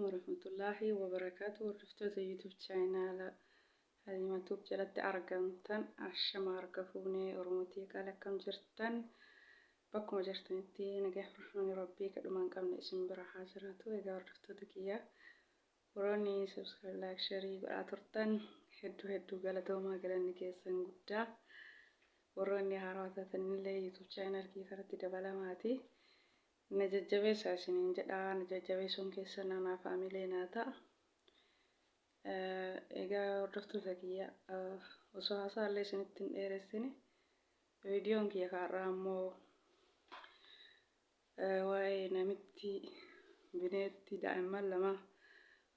Warahmatullaahi wabarakaatu. Hordoftoota YouTube chaanaala Halima Tube jalatti argamtan, ashama harka fuunee. Oromootii qaala, akkam jirtan? Bakkuma jirtanitti nagaa fi rahmanni Rabbii kadhuma hin qabne isin bira haa jiraatu. Egaa hordoftoota kiyyaa, warroonni subscribe, like, share godhaa turtan, hedduu hedduu galatoomaa, galanni keessan guddaa. Warroonni haarawaa taatanillee YouTube channel kiyya kanatti dabalamaati na jajjabeessaa isiniin jedha. Na jajjabeessuun keessan anaaf haamilee naa ta'a. Egaa hordoftoota kiyya, osoo haasaa illee isinitti hin dheeressine, viidiyoon kiyya kaarraa ammoo waa'ee namitti bineetti daa'imman lama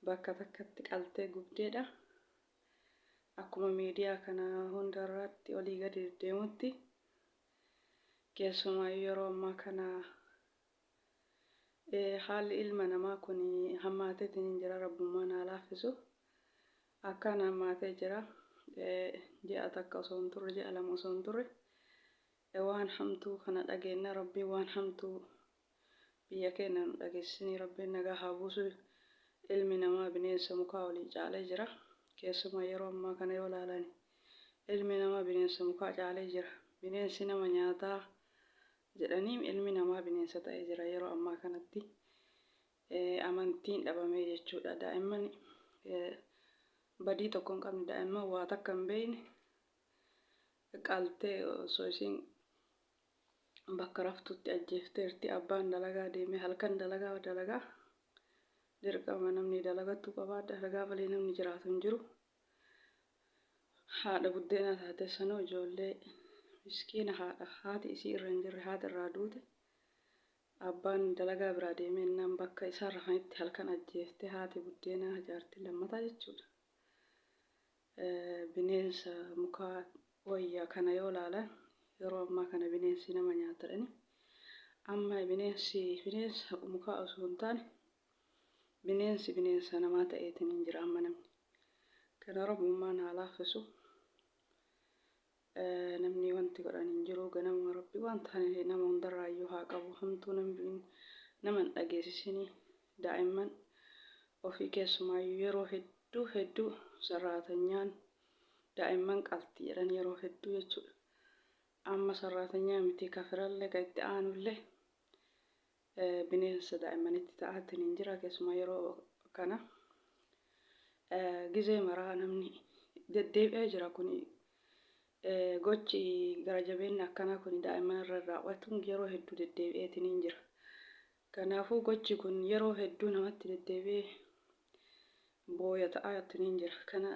bakka takkatti qaltee gubdeedha. Akkuma miidiyaa kana hundarratti olii gadi deddeemutti, keessumaayyuu yeroo ammaa kana haalli ilma namaa kun hammaateetiin hin jira. Rabbummaan haa laaffisu. Akkaan hammaatee jira. Ji'a takka osoo hin turre, ji'a 2 osoo hin turre, waan hamtuu kana dhageenna. Rabbiin waan hamtuu biyya keenya nu dhageessisinii, Rabbiin nagaa haa buusu. Ilmi namaa bineensa mukaa olii caalee jira. Keessumaa yeroo ammaa kana yoo ilaalan, ilmi namaa bineensa mukaa caalee jira. Bineensi nama nyaataa jedhanii, ilmi namaa bineensa ta'ee jira yeroo ammaa kanatti. Amantiin dhabamee jechuudha. Daa'imman badii tokko hin qabne, daa'imman waa takka hin beekne qaltee, osoo isiin bakka raftutti ajjeefteerti. Abbaan dalagaa deemee halkan dalagaa dalagaa, dirqama namni dalagattuu qabaa, dalagaa malee namni jiraatu hin jiru. Haadha buddeenaa taate sanuu, ijoollee miskiina haadha haati isii irra hin jirre, haati irraa duute, abbaan dalagaa biraa deemee innaan bakka isaan rafanitti halkan ajjeefte, haati buddeenaa, jaartii lammataa jechuudha. Bineensa mukaa wayyaa kana yoo ilaalan, yeroo ammaa kana bineensi nama nyaatadhani. Amma bineensi bineensa mukaa osoo hin taane, bineensi bineensa namaa ta'eetiin hin jira amma namni. Kana Rabbummaan haa laaffisu. Namni wanti godhan hin jiru. Ganamuma Rabbi waan taane nama hundarraayyuu haa qabu. Hamtuu namni nama hin dhageessisini. Daa'imman ofii keessumaayyuu yeroo hedduu hedduu sarraatanyaan daa'imman qalti jedhan yeroo hedduu jechuudha. Amma sarraatanyaa miti, kafirallee kan itti aanullee bineensa daa'immanitti ta'aatiin hin jira. Keessumaa yeroo kana gizee maraa namni deddeebi'ee jira. Kun gochi gara jabeenna akkanaa kun daa'imman irra raawwatuun yeroo hedduu deddeebi'eetiin hin jira. Kanaafuu gochi kun yeroo hedduu namatti deddeebi'ee booya ta'aatiin hin jira. Kana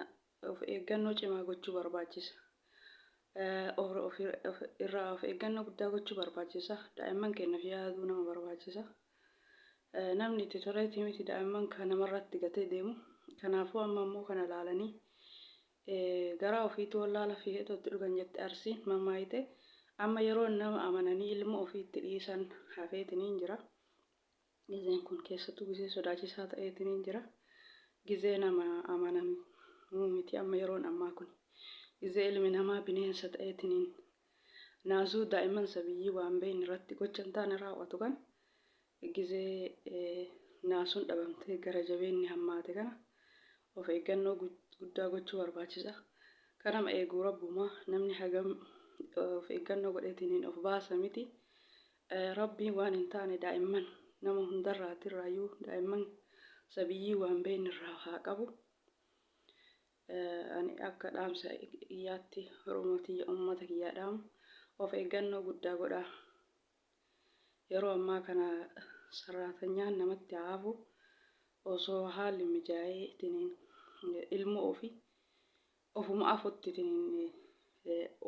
of eeggannoo cimaa gochuu barbaachisa. Irraa of eeggannoo guddaa gochuu barbaachisa. Daa'imman keenyaaf yaaduu nama barbaachisa. Namni itti toleetii miti daa'imman kan namarratti gatee deemu. Kanaafuu amma immoo kana ilaalanii garaa ofiitu wallaala fi itti dhugan jette Arsiin mammaayite. Amma yeroo nama amananii ilmoo ofii itti dhiisan hafeetiin hin jira. Gizeen kun keessattuu gizee sodaachisaa ta'eetiin hin jira. Gizee nama amanamuu miti amma yeroon ammaa kun. Gizee ilmi namaa bineensa ta'eetiin naasuu daa'imman sabiyyii waan beekne irratti gocha hin taane raawwatu kan gizee naasuun dhabamtee gara jabeenni hammaate kana of eeggannoo guddaa gochuu barbaachisa. Kan nama eeguu Rabbumaa. Namni hagam of eeggannoo godheetiin of baasa miti. Rabbiin waan hin taane daa'imman nama hundarraatirraayyuu daa'imman sabiyyii waan beekne irraa haa qabu. Ani akka dhaamsa kiyyaatti, Oromoo tiyya, uummata kiyyaa dhaamu, of eeggannoo guddaa godhaa. Yeroo ammaa kana sarraatanyaan namatti haa hafu, osoo haalli mijaa'ee ilmoo ofii ofuma afutti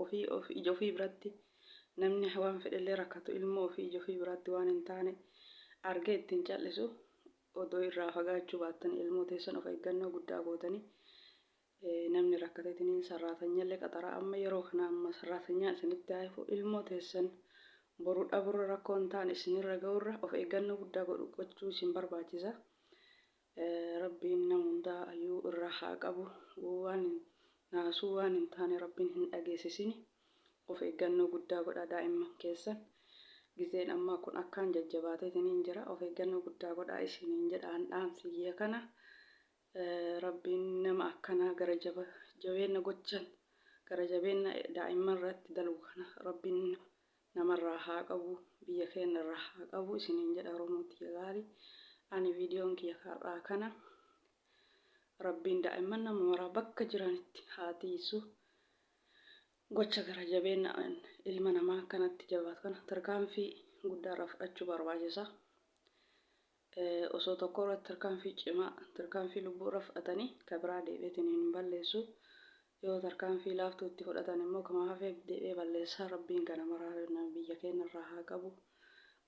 ofii ija ofii biratti, namni waan fedhellee rakkatu, ilmoo ofii ija ofii biratti waan hin taane argee ittiin callisu. Odoo irraa fagaachuu baattan, ilmoo teessan of eeggannoo guddaa gootanii, namni rakkateetiniin sarraatanyallee qaxaraa. Amma yeroo kana amma sarraatanyaan isinitti haa hafu, ilmoo teessan boru dhaburra, rakkoo hin taane isinirra ga'urra of eeggannoo guddaa godhu gochuu isin barbaachisa. Rabbiin nama hundaa ayyuu irraa haa qabu. Waan naasuu waan hin taane Rabbiin hin dhageessisini. Of eeggannoo guddaa godhaa daa'imman keessan. Gizeen ammaa kun akkaan jajjabaateetiniin jira. Of eeggannoo guddaa godhaa isiniin jedha an dhaamsi kiyya kana. Rabbiin nama akkanaa gara jaba jabeenna gochan gara jabeenna daa'imman irratti dalagu kana Rabbiin namarraa haa qabu, biyya keenya irraa haa qabu isiniin jedha Oromoo tiyya gaarii. Ani viidiyoon kiyya har'aa kana. Rabbiin daa'imman nama maraa bakka jiranitti haa tiisu. Gocha gara jabeenna ilma namaa akkanatti jabaatu kana tarkaanfii guddaa irraa fudhachuu barbaachisa. Osoo tokko irratti tarkaanfii cimaa, tarkaanfii lubbuu irra fudhatanii ka biraa deebi'eetiin hin balleessu. Yoo tarkaanfii laaftuu itti fudhatan immoo kama hafeef deebi'ee balleessa. Rabbiin kana maraa biyya keenya irraa haa qabu.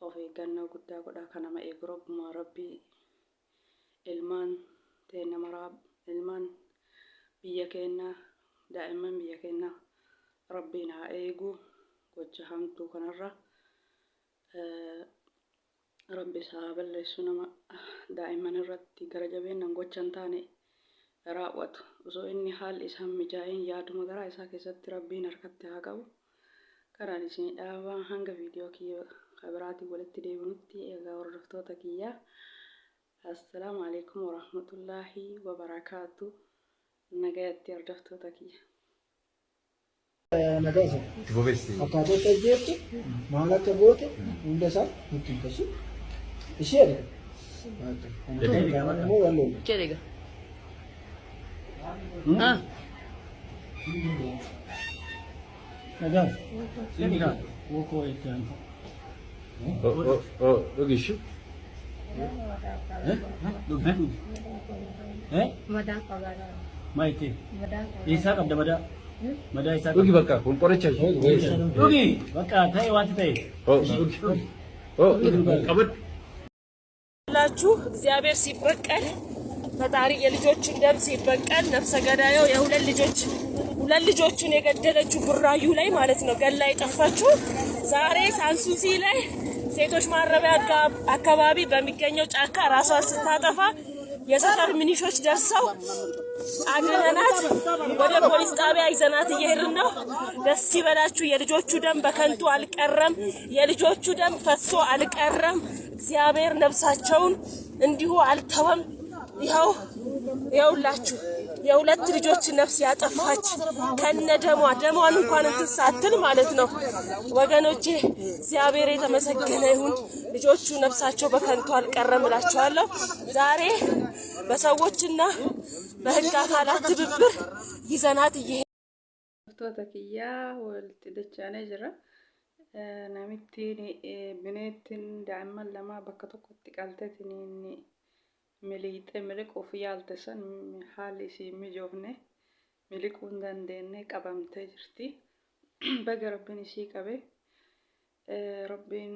Of eeggannoo guddaa godhaa ka nama eegu Rabbuma. Rabbii ilmaan teenna maraa, ilmaan biyya keennaa, daa'imman biyya keennaa Rabbiin haa eegu gocha hamtuu kanarra. Rabbi isaa haa balleessu nama daa'imman irratti gara jabeennan gocha hin taane raawwatu. Osoo inni haalli isaa hin mijaa'in yaaduma garaa isaa keessatti Rabbiin harkatti haa qabu. Kanaan isin dhaaba hanga viidiyoo kiyya kabiraatiin walitti deebinutti egaa hordoftoota kiyya. Assalaamu alaikum warahmatullaahi wabarakaatu. Nagayatti hordoftoota kiyya. Nagaa isa. Itti bobeessi. Akkaataa itti ajjeefte maal akka goote hunda isaa nutti himta ishee. Ishee erga. Immoo wal lola. Jedhe egaa. Ah. Nagaa. Nagaa. Wokoo itti aanta. Oh, oh, oh, dhugi ishee. Dhugi dhugi. Eh? Madaan qabaa. Maayitee. Eessaa qabda madaa? Madaa eessaa Dhugi qabda? bakka kun qoricha ishee. Dhugi. Bakka ta'e wanti ta'e. Oh, dhugi. Oh, dhugi. Qabadhu. ላችሁ እግዚአብሔር ሲበቀል ፈጣሪ የልጆቹን ደም ሲበቀል ነፍሰ ገዳዩ የሁለት ልጆች ሁለት ልጆቹን የገደለችው ቡራዩ ላይ ማለት ነው ገላ የጠፋችው ዛሬ ሳንሱሲ ላይ ሴቶች ማረሚያ አካባቢ በሚገኘው ጫካ ራሷን ስታጠፋ የሰፈር ሚኒሾች ደርሰው አድነናት ወደ ፖሊስ ጣቢያ ይዘናት እየሄድን ነው። ደስ ይበላችሁ። የልጆቹ ደም በከንቱ አልቀረም። የልጆቹ ደም ፈሶ አልቀረም። እግዚአብሔር ነፍሳቸውን እንዲሁ አልተወም። ይኸው ይኸውላችሁ የሁለት ልጆች ነፍስ ያጠፋች ከነ ደሟ ደሟን እንኳን እንትን ሳትል ማለት ነው። ወገኖቼ እግዚአብሔር የተመሰገነ ይሁን። ልጆቹ ነፍሳቸው በከንቱ አልቀረም እላችኋለሁ። ዛሬ በሰዎችና በሕግ አካላት ትብብር ይዘናት እየሄ Hordoftoota kiyyaa walitti dachaanee jira. Namittiin bineettiin daa'imman lamaa bakka tokkotti qalteetiin miliqxee miliquuf yaalte san haalli isii hin mijoofne miliquu hin dandeenye qabamtee jirti. Baga Rabbiin isii qabe. Rabbiin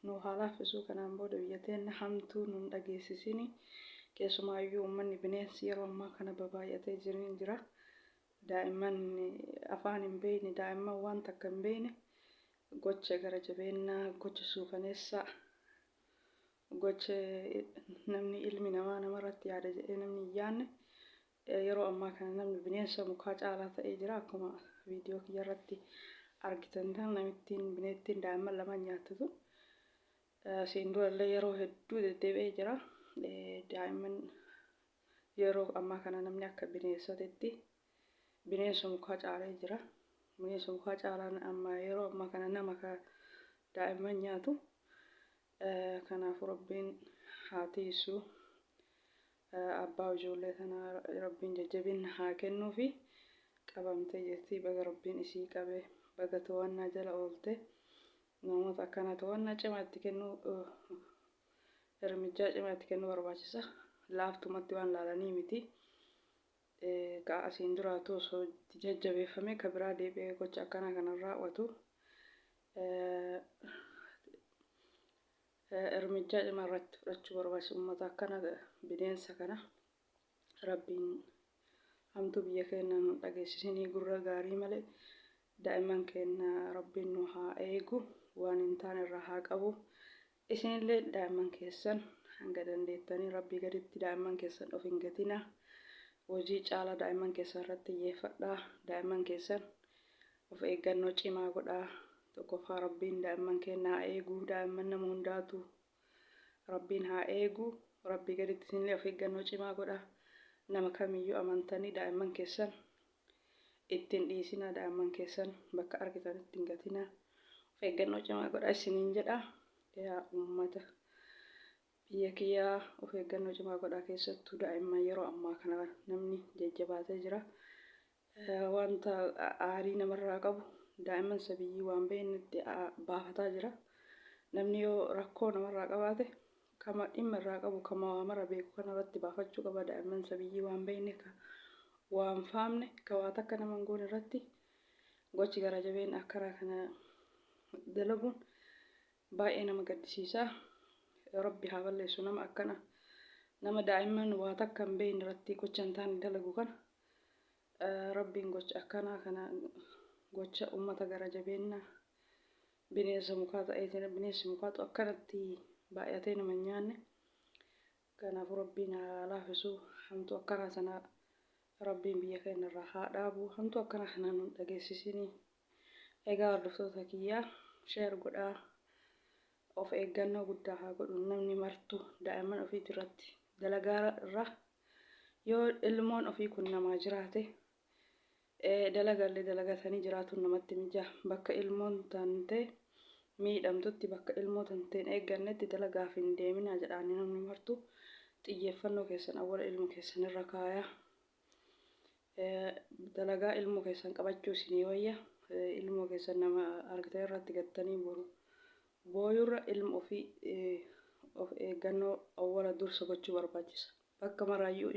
nu haa laaffisuu kanaan booda biyya teenna hamtuu nun dhageessisini. Keessumaayyuu uummanni bineensi yeroo ammaa kana babaay'atee jirin jira. Daa'imman afaan hin beekne, daa'imman waan takka hin beekne gocha gara jabeennaa, gocha suukaneessaa, gocha namni ilmi namaa namarratti yaada jedhee namni hin yaadne yeroo ammaa kana namni bineensa mukaa caalaa ta'ee jira. Akkuma viidiyoo kiyya irratti argitan kana namittiin bineettiin daa'imman lama nyaattu tun asiin durallee yeroo hedduu deddeebi'ee jira. Daa'imman yeroo ammaa kana namni akka bineensatitti bineensa mukaa caalee jira. Bineensa mukaa caalaan amma yeroo ammaa kana nama ka daa'imman nyaatu. Kanaafuu Rabbiin haa tiisu. Abbaa ijoollee tanaa Rabbiin jajjabina haa kennuufi. Qabamtee jirti. Baga Rabbiin isii qabe. Baga to'annaa jala oolte. Namoota akkanaa to'annaa cimaa itti kennuu irmijjaa cimaa itti kennuu barbaachisa. Laaftumatti waan laalanii miti. Ka asiin duraatu osoo itti jajjabeeffame ka biraa deebi'ee gocha akkanaa kana raawwatu. Irmijjaa cimaa irratti fudhachuu barbaachisa. Uummata akkana bineensa kana Rabbiin hamtuu biyya keenya nu dhageessisinii gurra gaarii malee daa'imman keenya Rabbiin nu haa eegu waan hin taane irraa haa qabu. Isinillee daa'imman keessan hanga dandeettanii Rabbii gaditti daa'imman keessan of hin gatinaa. Hojii caalaa daa'imman keessan irratti xiyyeeffadhaa. Daa'imman keessan of eeggannoo cimaa godhaa. Tokkoffaa Rabbiin daa'imman keenya haa eegu. Daa'imman nama hundaatu Rabbiin haa eegu. Rabbii gaditti isinillee of eeggannoo cimaa godha. Nama kamiyyuu amantanii daa'imman keessan ittiin dhiisinaa. Daa'imman keessan bakka argitanitti hin gatinaa. Of eeggannoo cimaa godha isiniin jedha. Yaa uummata biyya kiyyaa, of eeggannoo cimaa godhaa, keessattuu daa'imman. Yeroo ammaa kana namni jajjabaatee jira. Wanta aarii namarraa qabu daa'imman sabiyyii waan beeknetti baafataa jira. Namni yoo rakkoo namarraa qabaate, kama dhimma irraa qabu, kama waa mara beeku kanarratti baafachuu qaba. Daa'imman sabiyyii waan beekne, ka waan faamne, ka waa takka nama hin goone irratti gochi gara jabeen akkanaa kana dalaguun baay'ee nama gaddisiisa. Rabbi haa balleessu nama akkana, nama daa'imman waa takka hin beekne irratti gocha hin taane dalagu kana. Rabbiin gocha akkanaa kana, gocha ummata gara jabeennaa bineensa mukaa ta'eetiin, bineensi mukaatu akkanatti baay'atee nama hin nyaanne. Kanaafuu Rabbiin haa laafisu. Hamtuu akkanaa sana Rabbiin biyya keenya irraa haa dhaabu. Hamtuu akkanaa kana nu dhageessisinii. Egaa hordoftoota kiyyaa, share godhaa. Of eeggannoo guddaa haa godhu namni martu daa'imman ofiit irratti, dalagaa irra. Yoo ilmoon ofii kun namaa jiraate, dalagallee dalagatanii jiraatuun namatti mijaa. Bakka ilmoon tantee miidhamtutti, bakka ilmoo tanteen eeggannetti dalagaaf hin deeminaa jedhaanii. Namni martu xiyyeeffannoo keessan awwala ilmo keessan irra kaayaa. Dalagaa ilmoo keessan qabachuu isinii wayya. Ilmoo keessan nama argitan irratti gattanii boru booyurra, ilma ofii of eeggannoo awwala dursa gochuu barbaachisa. Bakka maraayyuu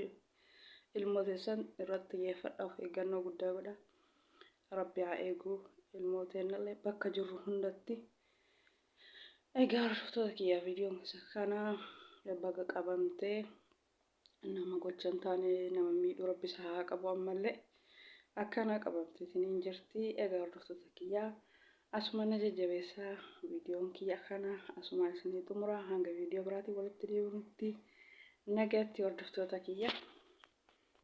ilmoo teessan irratti xiyyeeffadha, of eeggannoo guddaa godha. Rabbi haa eegu ilmoo teennallee bakka jirru hundatti. Egaa hordoftoota kiyyaa, viidiyoon isa kana. Baga qabamtee. Nama gocha hin taane nama miidhuu Rabbi isa haa qabu. Ammallee akkana qabamteetiin jirti. Egaa hordoftoota kiyyaa, asuma na jajjabeessaa. Viidiyoon kiyya kana asuma isinii xumura. Hanga viidiyoo biraatiin walitti deebinutti nagaatti, hordoftoota kiyya.